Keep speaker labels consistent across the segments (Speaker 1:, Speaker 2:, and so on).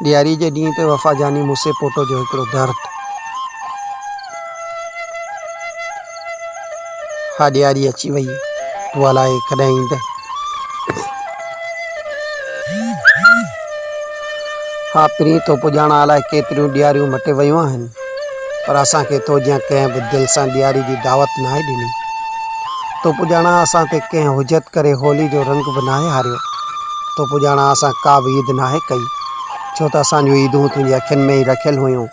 Speaker 1: ڏياري جي ڏينهن تي وفا جاني موسي پوٽو جو هڪڙو درد. ها ڏياري اچي وئي، تون الائي ڪڏهن ايندين. ها پرين تو پڄاڻان الائي ڪيتريون ڏياريون مٽي ويون آهن، پر اسان کي تو جيان ڪنهن به دل سان ڏياري جي دعوت ناهي ڏني. تو پڄاڻان اسان تي ڪنهن حجت ڪري هولي جو رنگ به ناهي هاريو. تو پڄاڻان اسان ڪا به عيد ناهي ڪئي، ڇو ته اسان جون عيدون تنهنجي اکين ۾ ئي رکيل هيون.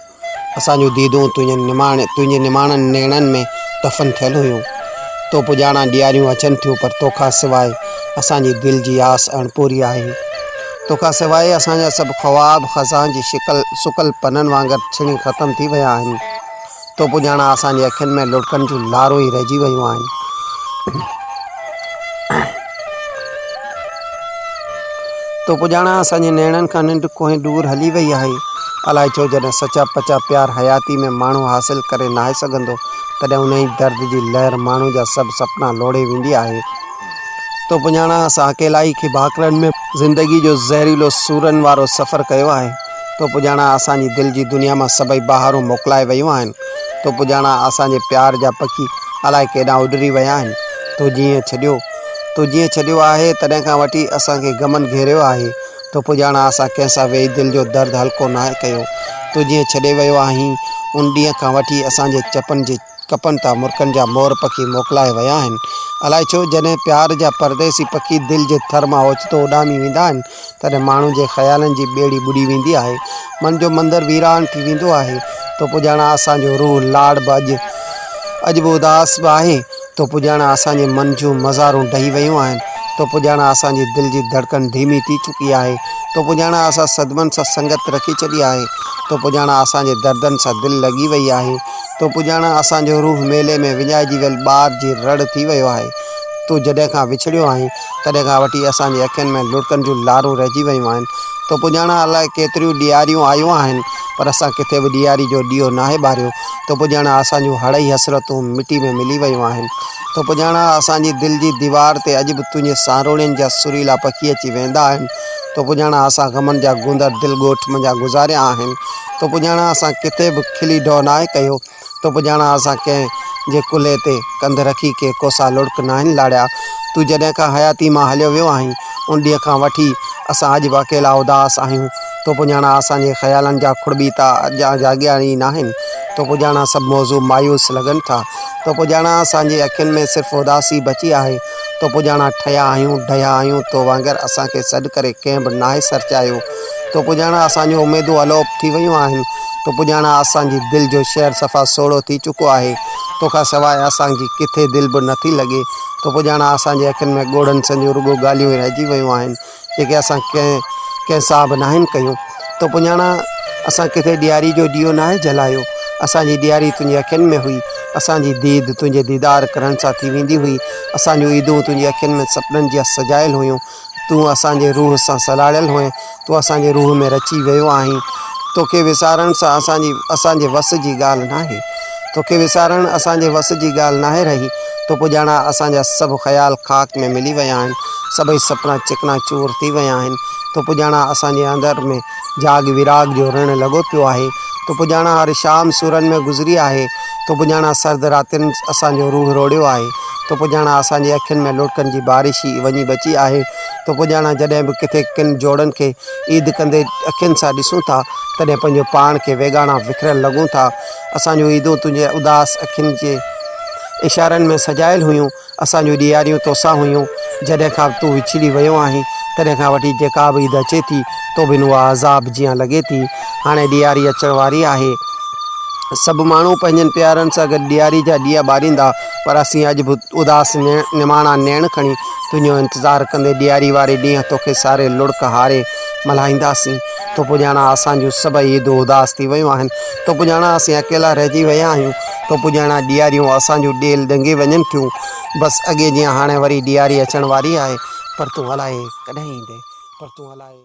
Speaker 1: اسان جون ديدون تنهنجي نماڻن نيڻن ۾ دفن ٿيل هيون. تو پڄاڻان ڏياريون اچن ٿيون پر توکان سواء اسان جي دل جي آس اڻپوري آهي. توکان سواء اسان جا سڀ خواب خزان جي شڪل سڪل پنن وانگر ڇڻي ختم ٿي ويا آهن. تو پڄاڻان اسان جي اکين ۾ لڙڪن جون لارون ئي رهجي ويون آهن. تو پڄاڻان اسان جي نيڻن کان ننڊ ڪوهين ڏور هلي وئي آهي. الائي ڇو جڏهن سچا پچا پيار حياتي ۾ ماڻهو حاصل ڪري ناهي سگهندو تڏهن انهي درد جي لهر ماڻهو جا سڀ سپنا لوڙهي ويندي آهي. تو پڄاڻان اسان اڪيلائي کي ڀاڪرن ۾ زندگي جو زهريلو سورن وارو سفر ڪيو آهي. تو پڄاڻان اسان جي دل جي دنيا مان سڀئي بهارون موڪلائي ويون آهن. تو پڄاڻان اسان جي پيار جا پکي الائي ڪيڏانهن اڏري ويا آهن. تو جيئن ڇڏيو. تو جيئن ڇڏيو آهي، تڏهن کان وٺي اسان کي غمن گهيريو آهي. تو پڄاڻان اسان ڪنهن سان ويهي دل جو درد هلڪو ناهي ڪيو. تون جيئن ڇڏي ويو آهين، ان ڏينهن کان وٺي اسان جي چپن جي ڪپن تان مرڪن جا مور پکي موڪلائي ويا آهن. الائي ڇو جڏهن پيار جا پرديسي پکي دل جي ٿر مان اوچتو اڏامي ويندا آهن، تڏهن ماڻهو جي خيالن جي ٻيڙي ٻڏي ويندي آهي. من جو مندر ويران ٿي ويندو آهي. تو پڄاڻان اسان جو روح لاڙ به اڄ اڄ به اداس به آهي. تو پڄاڻان اسان جي من جون مزارون ڊهي ويون آهن. تو پڄاڻان اسان جي دل جي ڌڙڪن ڌيمي ٿي چڪي آهي. تو پڄاڻان اسان صدمن سان سنگت رکي ڇڏي آهي. تو پڄاڻان اسان جي دردن سان دل لڳي وئي آهي. تو پڄاڻان اسان جو روح ميلي ۾ وڃائجي ويل ٻار جي رڙ ٿي ويو آهي. تون جڏهن کان وڇڙيو آهين، تڏهن کان وٺي اسان جي اکين ۾ لڙڪن جون لارون رهجي ويون آهن. تو پڄاڻان الائي ڪيتريون ڏياريون آيون آهن، پر اسان ڪٿي به ڏياري جو ڏيئو ناهي ٻاريو. تو پڄاڻان اسان جون هڙئي حسرتون مٽي ۾ ملي ويون آهن. تو پڄاڻان اسان جي دل جي ديوار تي اڄ به تنهنجي ساروڻين جا سريلا پکي اچي ويهندا آهن. تو پڄاڻان اسان غمن جا گوندر دل ڳوٺ منجهان گذاريا آهن. تو پڄاڻان اسان ڪٿي به کلي ڍؤ ناهي ڪيو. تو پڄاڻان اسان ڪنهن جي ڪلهي تي ڪنڌ رکي ڪي ڪوسا لڙڪ ناهن لاڙيا. تون جڏهن کان حياتي مان هليو ويو آهين، ان ڏينهن کان وٺي اسان اڄ به اڪيلا اداس آهيون. تو پڄاڻان اسان جي خيالن جا کڙٻيتا اڄان جاڳيا ئي ناهن. تو پڄاڻان سڀ موضوع مايوس لڳن ٿا. تو پڄاڻان اسان جي اکين ۾ صرف اداسي بچي آهي. تو پڄاڻان ٺهيا آهيون، ڊهيا آهيون، تو وانگر اسان کي سڏ ڪري ڪنهن به ناهي سرچايو. تو پڄاڻان اسان جون اميدون الوپ ٿي ويون آهن. تو پڄاڻان اسان جي دل جو شهر صفا سوڙهو ٿي چڪو آهي. توکان سواء اسان جي ڪٿي دل به نٿي لڳي. تو پڄاڻان اسان جي اکين ۾ ڳوڙهن سنجون رڳو ڳالهيون ئي رهجي ويون آهن، جيڪي اسان ڪنهن ڪنهن سان به ناهن ڪيون. تو پڄاڻان اسان ڪٿي ڏياري جو ڏيئو ناهي جلايو. اسان جي ڏياري تنهنجي اکين ۾ هئي. اسان جي ديد تنهنجي ديدار ڪرڻ سان ٿي ويندي هئي. اسان جون عيدون تنهنجي اکين ۾ سپنن جيان سجايل هيون. تون اسان جي روح سان سلهاڙيل هئين، تون اسان جي روح ۾ رچي ويو آهين. توکي وسارڻ سان اسان جي اسان جي وس جي ڳالهه ناهي. توکي وسارڻ اسان جي وس جي ڳالهه ناهي رهي. تو پڄاڻا اسان جا سڀ خيال خاڪ ۾ ملي ويا آهن. سڀئي سپنا چڪنا چور ٿي ويا آهن. تو پڄاڻا اسان جي اندر ۾ جاڳ ويراڳ جو رڻ لڳو پيو آهي. تو پڄاڻا هر شام سورن ۾ گذري آهي. تو پڄاڻا سرد راتين اسان جو روح روڙيو آهي. تو پڄاڻا اسان جي اکين ۾ لڙڪن جي بارش ئي وڃي بچي آهي. تو پڄاڻا جڏهن به ڪٿي ڪن جوڙن کي عيد ڪندي اکين سان ڏسون ٿا، تڏهن پنهنجو پاڻ کي ويڳاڻا وکريل لڳون ٿا. اسان جون عيدون تنهنجي اداس اکين جي اشارن ۾ سجايل هيون. اسان جون ڏياريون توسان هيون. جڏهن کان تون وڇڙي ويو آهين، تڏهن کان وٺي جيڪا به عيد اچي ٿي، تو بن اها عذاب جيان لڳي ٿي. هاڻي ڏياري اچڻ واري آهي. سڀ ماڻهو پنهنجن پيارن سان گڏ ڏياري جا ڏيئا ٻاريندا، پر اسين اڄ به اداس نماڻا نيڻ کڻي تنهنجو انتظار ڪندي ڏياري واري ڏينهن توکي ساري لڙڪ هاري ملهائينداسين. تو پڄاڻان اسان جون سڀئي عيدون اداس ٿي ويون آهن. تو پڄاڻان اسين اڪيلا رهجي ويا آهيون. تو پڄاڻان ڏياريون اسان جون ڏيل ڏنگي وڃن ٿيون. بس اڳي جيان هاڻي وري ڏياري اچڻ واري آهي، پر تون الائي ڪڏهن ايندين؟ پر تون الائي.